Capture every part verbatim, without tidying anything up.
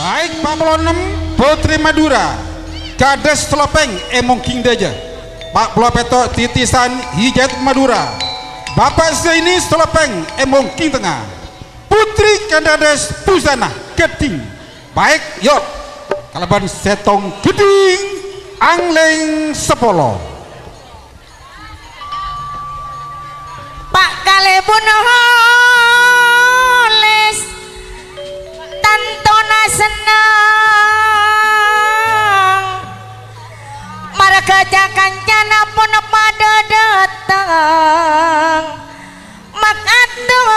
Baik, pa' polo ennem, Putri Madura, Gadis Salopeng è Mongging Dâjâ. Pa' polo pètto', Titisan Hijat Madura, Bapa' Zaini Salopeng è Mongging Tengnga. Putri Kandhâdhâs busana ghâddhing. Baik, yo', kalabân sèttong ghâddhing anglèng sapolo. Pa' kalèbun holes, tantona senneng, marghâ ca-kancana pon padâ dâteng makator.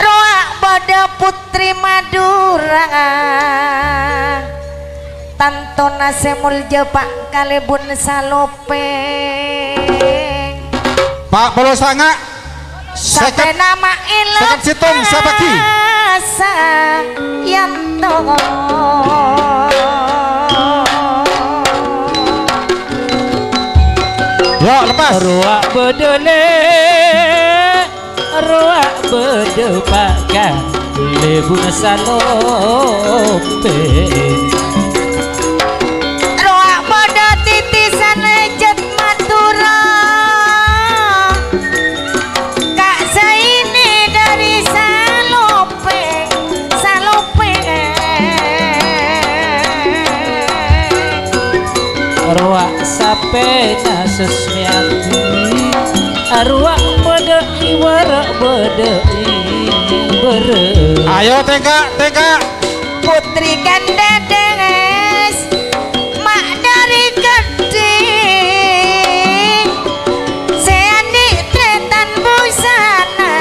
Rowa bâdâ Putri Madura, tantona sè molja Pa' kalèbun Salopeng. Pa' polo sanga', sèket, sèket sèttong, sè bâgi. Sayanto. Yo, lepas. Rowa bâdâ lè, rowa bâdâ Pa' kalèbun Salopeng. Rowa bâdâ Titisan Hijat Madura, Ka' Zaini dâri Salopeng, Salopeng. Rowa sapèna Susmiyati, rowa bâdâ è bârâ', bâdâ è bârâ'. Ayo, tèngka', tèngka'. Putri Kandhâdhâs, ma' dâri ghâddhing, sè andi' trètan busana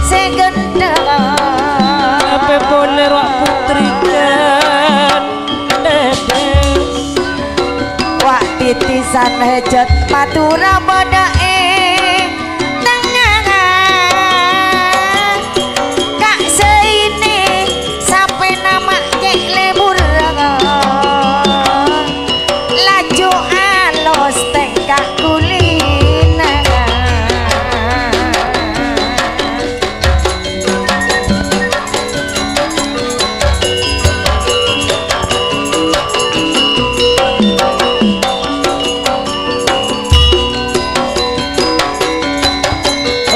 sè ghânḍhâ. Apa polè rowa Putri Kandhâdhâs? Wa' Titisan Hijat Madura bâdâ è tengnga. Ka' Zaini, sapèna ma' cè' lèbur, laju alos tèngka' ghulina.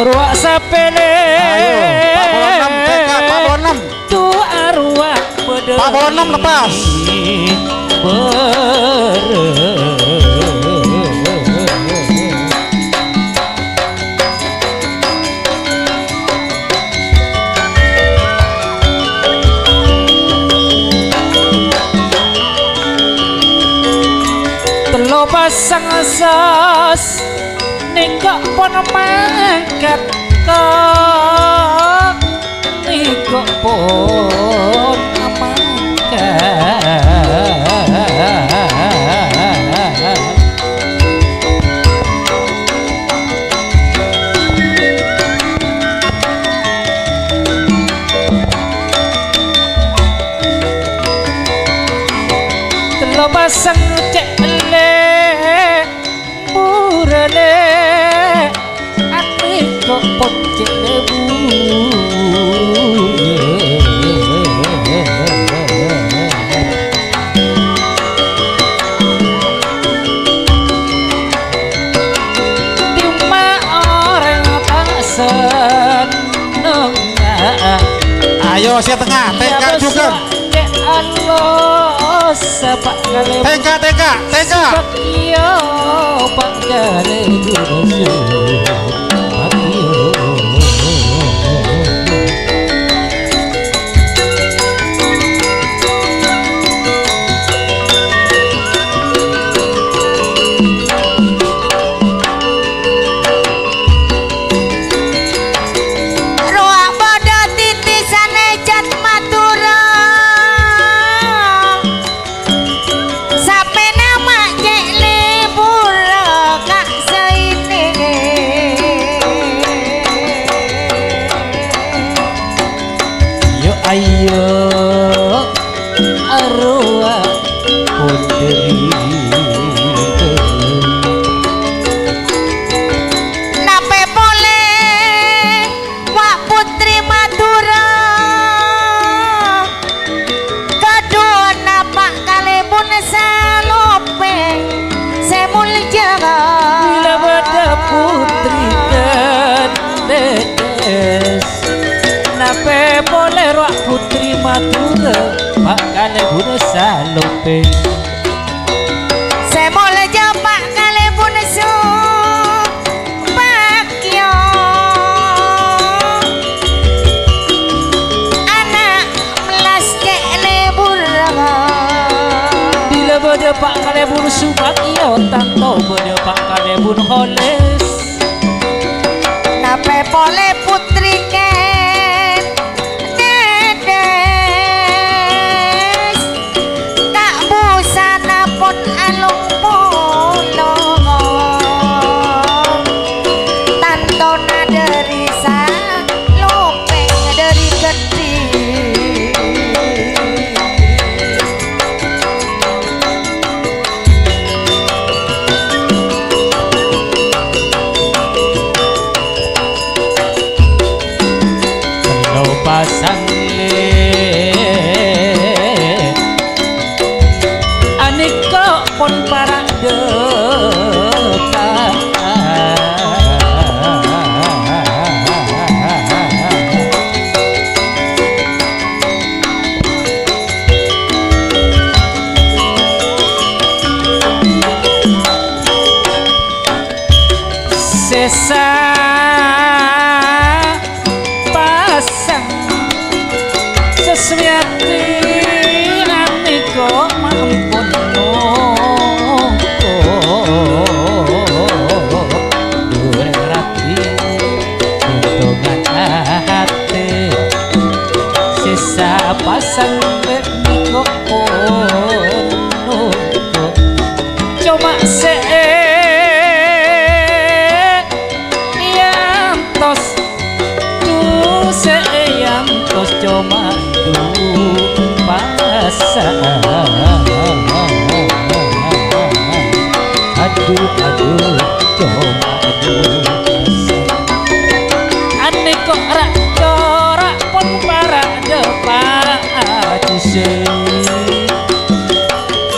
Rowa sapèna. Ayo, pa' polo ennem, tèngka', pa' polo ennem. Tu arowa bâdâ. Pa' polo ennem lepas. Bârâ'. Tello pasang sos nèka pon mangkat ka, nèka pon mangkat. Tello pasang cè' lèbur, lè', ati kok pon cè' lèbur. Dimma orèng ta' senneng. Ayo, sè tengnga, tèngka' jhughân. Cè' alos, sapa' kalèbun. Tèngka', tèngka', tèngka'. Bâgiyo, bâgiyo. Rowa padâ titisan è jhât Madhurâ. Sapèna ma' cè' lèbur ka' saènè. Yo, ayo, arowa pondhâri. Napè polè? Es, napè polè rowa putri Madhurâ, Pa' Kalèbunna Salopèng. Sè molja Pa' Kalèbunna Supakiyo, ana' Mellas cè' lèbur. Bilâ bâdâ Pa' Kalèbun Supakiyo, tanto bâdâ Pa' Kalèbun Holis. Napè polè putri kèn Dèdès, ka' busana pon along polong. Tantona dâri sa- Lopèng dâri Geddhing. Tello pasang lè'. Anèka pon para' dâpa'. Sè sa- pasang. Saswiyati anèka ma' ampon nongko. Dureng rabi, gendongan atè. Sè sapasang rè' nèka pon nongko. Coma sè èyantos, du sè èyantos coma du pasang. Adu, adu, coma du pasang. Anèka ra'-cora' pon para' dâpa' ajisè.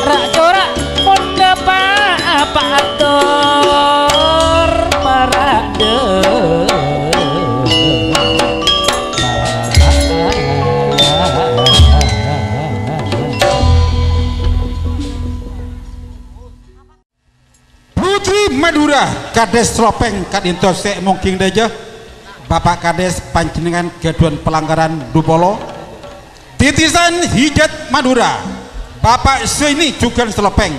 Ra'-cora' pon dâpa' apa ator parade. Putri Madhurâ, Kadès Salopèng ka'dinto sè èmongghing dhâjâ. Bapa' Kadès, panjhennengngan ghâdhuwân palangkaran du polo. Titisan Hijat Madhurâ, Bapa' Zaini jhughân Salopèng,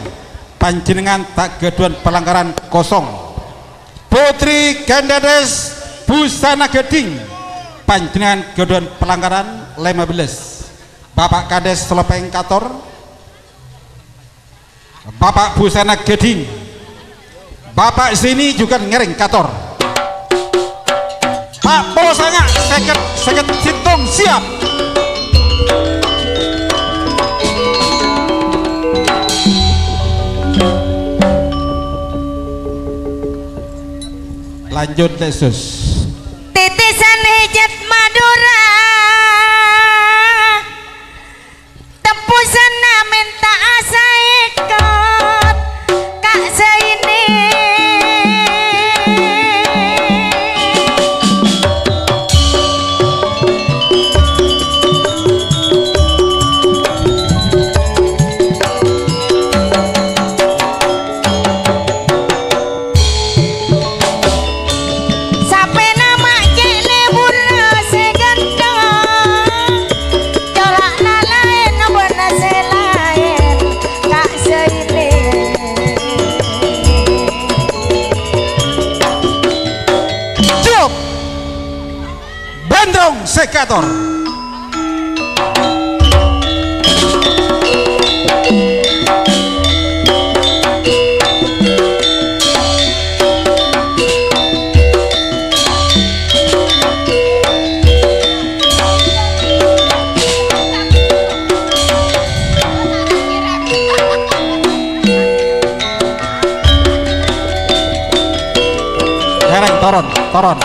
panjhennengngan ta' ghâdhuwân palangkaran kosong. Putri Ghândhâdhâs Busana Ghâdhing, panjhennengngan ghâdhuwân palangkaran lèma bellâs. Bapa' Kadès Salopèng kator. Bapa' Busana Ghâdhing, Bapa' Zaini jhughân ngèrèng kator. Pa' polo sanga', sèket, sèket sèttong, siap. Lanjut, Lèsus. Titisan Hijat Madhurâ. Tebbhusânna mènta'a saèkot, Ka' Zaini. Sapèna ma' cè' lèburra sè ghântheng, cola'na laèn bân sè laèn, Ka' Zaini. Jok! Bendrong sè kator. Ngèrèng, toron, toron.